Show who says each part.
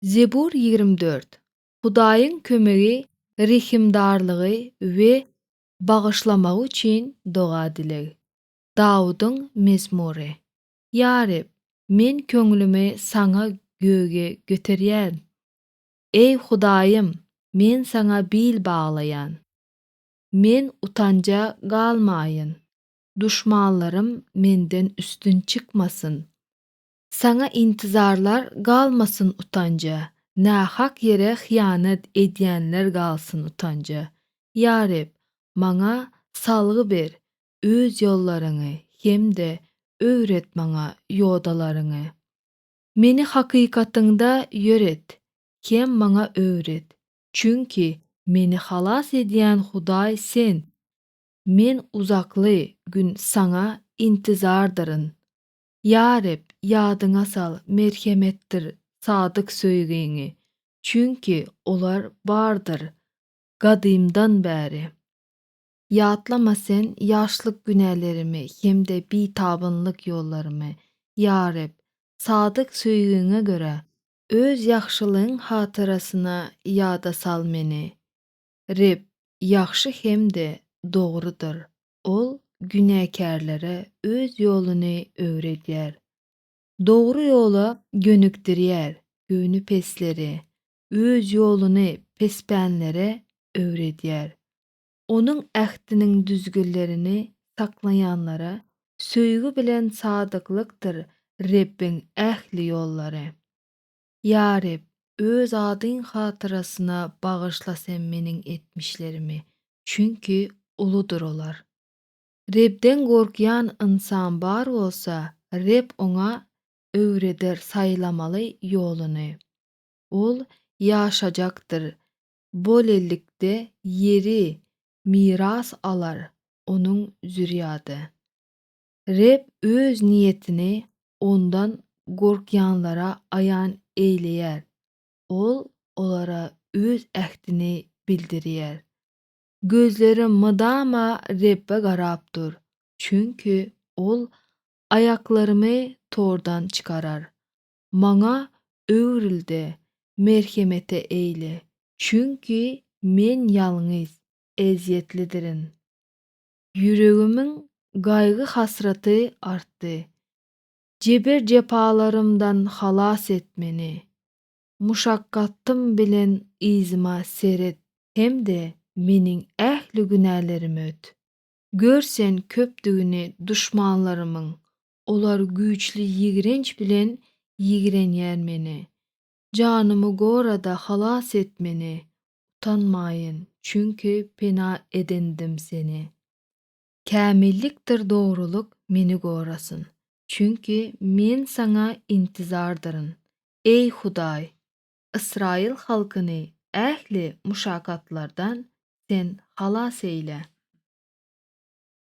Speaker 1: Zebur 24. Hudaýyň kömegi, rehimdarlygy we bagyşlamagy üçin doga-dileg. Dawudyň mezmury. Ýa Reb, men köňlümi Saňa göge göterýän. Eý, Hudaýym, men Saňa bil baglaýan. Men utanja galmaýyn. Duşmanlarym menden üstün çykmasyn. Saňa intizarlar galmasyn utanja, Nähak ýere hyýanat edýänler galsyn utanja. Ýa Reb, maňa salgy ber Öz ýollaryňy hem-de öwret maňa ýodalaryňy. Meni hakykatyňda ýöret hem maňa öwret, çünki meni halas edýän Hudaý Sen, men uzakly gün Saňa intizardyryn. Ýa Reb, ýadyňa sal merhemetdir sadyk söýgiňi, çünki olar bardyr gadymdan bäri. Ýatlama Sen ýaşlyk günälerimi hem-de bitabynlyk ýollarymy. Ýa Reb, sadyk söýgiňe görä, Öz ýagşylygyň hatyrasyna ýada sal meni. Reb ýagşy hem-de dogrudyr, Ol günäkärlere Öz ýoluny öwredýär. Dogry ýola gönükdirýär göwni pesleri, Öz ýoluny pespänlere öwredýär. Onuň ähtiniň düzgünlerini saklaýanlara söýgi bilen sadyklykdyr Rebbiň ähli ýollary. Ýa Reb, Öz adyň hatyrasyna bagyşla Sen meniň etmişlerimi, çünki uludyr olar. Rebden gorkýan ynsan bar bolsa, Reb oňa öwreder saýlamaly ýoluny. Ol ýaşajakdyr bolellikde ýeri miras alar onuň zürýady. Reb Öz niýetini Ondan gorkýanlara aýan eýleýär, Ol olara Öz ähtini bildirýär. Gözlerim mydama Rebbe garap dur, çünki Ol aýaklarymy tordan çykarar. Maňa öwrül-de, merhemete eýle, çünki men ýalňyz, ezýetlidirin. Ýüregimiň gaýgy-hasraty artdy. Jebir-jepalarymdan halas et meni. Muşakgatym bilen yzyma seret hem-de meniň ähli günälerimi öt. Gör sen köpdügini duşmanlarymyň, olar güýçli ýigrenç bilen ýigrenýär meni. Janymy gora-da halas et meni, Utanmaýyn, çünki pena edindim Seni. Kämillikdir dogrulyk meni gorasyn, çünki men Saňa intizardyryn. Eý, Hudaý, ysraýyl halkyny ähli muşakgatlardan Sen halas eýle.